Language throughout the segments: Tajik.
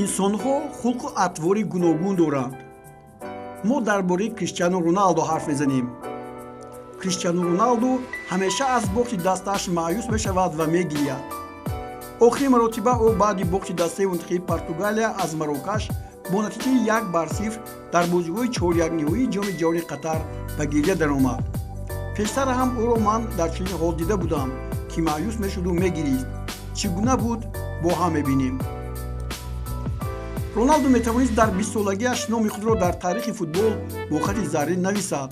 Инсонҳо хулқу атвори гуногун доранд. Мо дар бораи Криштиану Роналдо ҳарф мезанем. Криштиану Роналду ҳамеша аз бохти дастааш маъюс мешавад ва мегиряд. Охири маротиба ӯ баъди бохти дастаи мунтахаби Португалия аз Марокаш бо натиҷаи 1-0 дар бозиҳои чорякниҳоии Ҷоми ҷаҳони Қатар ба гиря даромад. Пештар ҳам ӯро ман дар чунин ҳол дида будам, ки маъюс мешуду мегирист. Чӣ гуна буд, бо ҳам мебинем. Роналду метавонист дар бистсолагиаш номи худро дар таърихи футбол бо хати заррин нависад.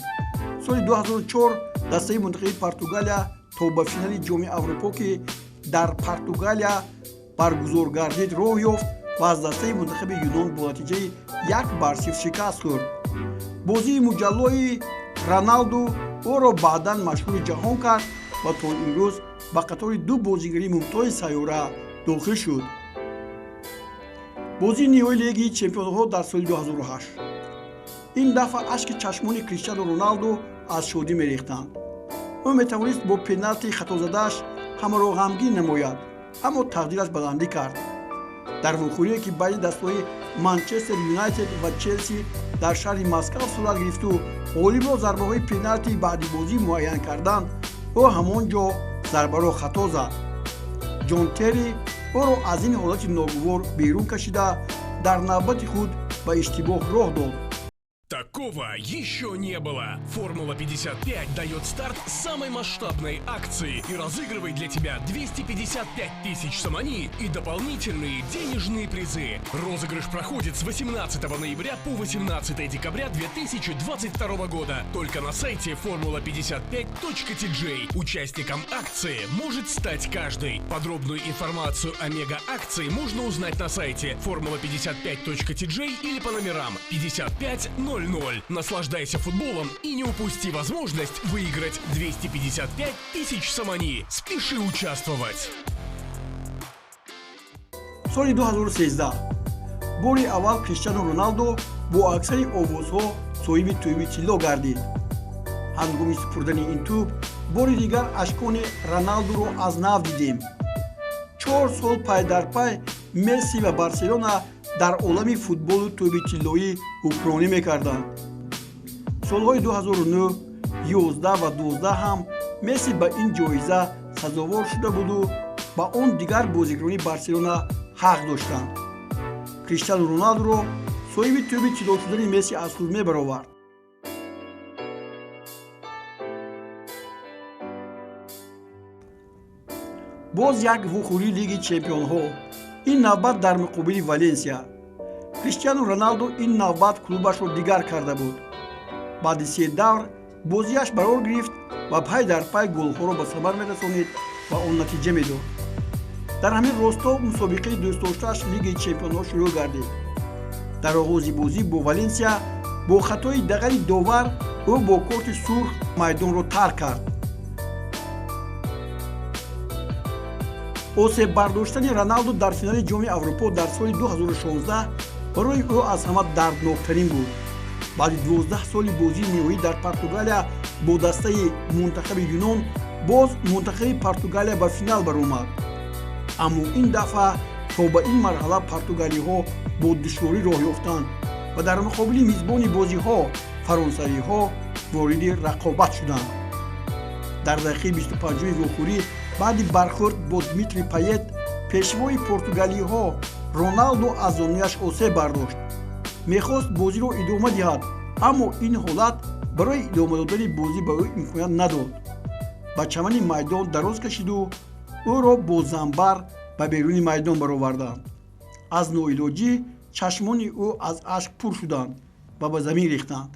Соли 2004 дастаи мунтахаби Португалия то ба финали Ҷоми Аврупо, ки дар Португалия баргузор гардид, роҳ ёфт ва аз дастаи мунтахаби Юнон бо натиҷаи 1-0 шикаст хӯрд. Бозии муҷаллои Роналду ӯро баъдан машҳури ҷаҳон кард ва то имрӯз ба қатори ду бозигари мумтози сайёра дохил шуд. Бозии ниҳоии Лигаи чемпионҳо дар соли 2008. Ин дафъа ашки чашмони Криштиану Роналду аз шодӣ мерехтанд. Ӯ метавонист бо пеналти хатозадааш ҳамаро ғамгин намояд, аммо тақдираш баландӣ кард. Дар вохӯрие, ки байни дастаҳои Манчестер Юнайтед ва Челси дар шаҳри Москав сурат гирифту ғолибро зарбаҳои пеналти баъди бозӣ муайян карданд, ӯ ҳамон ҷо зарбаро хато зад. Ҷон Терри ӯро аз ин ҳолати ногувор берун кашида, дар навбати худ ба иштибоҳ роҳ дод. Такого еще не было. Формула 55 дает старт самой масштабной акции и разыгрывает для тебя 255 тысяч сомони и дополнительные денежные призы. Розыгрыш проходит с 18 ноября по 18 декабря 2022 года. Только на сайте formula55.tj. Участником акции может стать каждый. Подробную информацию о мега-акции можно узнать на сайте formula55.tj или по номерам 5500. Наслаждайся футболом и не упусти возможность выиграть 255 тысяч сомони. Спеши участвовать! Соли 2013 бори аввал Криштиану Роналдо бо аксари овозҳо соҳиби тӯби тилло гардид. Ҳангоми супурдани ин тӯб бори дигар ашкони Роналдуро аз нав дидем. 4 сол пай дар пай Месси ва Барселона дар олами футболу тӯби тиллоӣ ҳукмронӣ мекарданд. Солҳои 2009, 11 ва 12 ҳам Месси ба ин ҷоиза сазовор шуда буду ба он дигар бозигарони Барселона ҳақ доштанд. Криштиану Роналдуро соҳиби тӯби тилло шудани Месси аз худ мебаровард. Боз як вухӯрии Лиги чемпионҳо, ин навбат дар муқобили Валенсия. Криштиану Роналду ин навбат клубашро дигар карда буд. Баъди се давр бозиаш барор гирифт ва пай дар пай голҳоро ба самар мерасонид ва он натиҷа медод. Дар ҳамин росто мусобиқаи дӯстдоштааш Лигаи чемпионҳо шурӯъ гардид. Дар оғози бозӣ бо Валенсия бо хатои дағали довар ӯ бо корти сурх майдонро тарк кард. Осеб бардоштани Роналду дар финали Ҷоми Аврупо дар соли 2016 барои ӯ аз ҳама дардноктарин буд. Баъди 12 соли бозии ниҳоӣ дар Португалия бо дастаи мунтахаби Юнон боз мунтахаби Португалия ба финал баромад, аммо ин дафъа то ба ин марҳала португалиҳо бо душворӣ роҳ ёфтанд ва дар муқобили мизбони бозиҳо, фаронсавиҳо, вориди рақобат шуданд. Дар дақиқаи 25-уми вохӯрӣ, баъди бархӯрд бо Дмитрий Пает, пешвои португалиҳо, Роналду аз зонуяш осеб бардошт. Мехост бозиро идома диҳад, аммо ин ҳолат барои идома додани бозӣ ба ӯ имконият надод. Ба чамани майдон дароз кашиду ӯро бо занбар ба беруни майдон бароварданд. Аз ноилоҷӣ чашмони ӯ аз ашк пур шуданд ва ба замин рехтанд.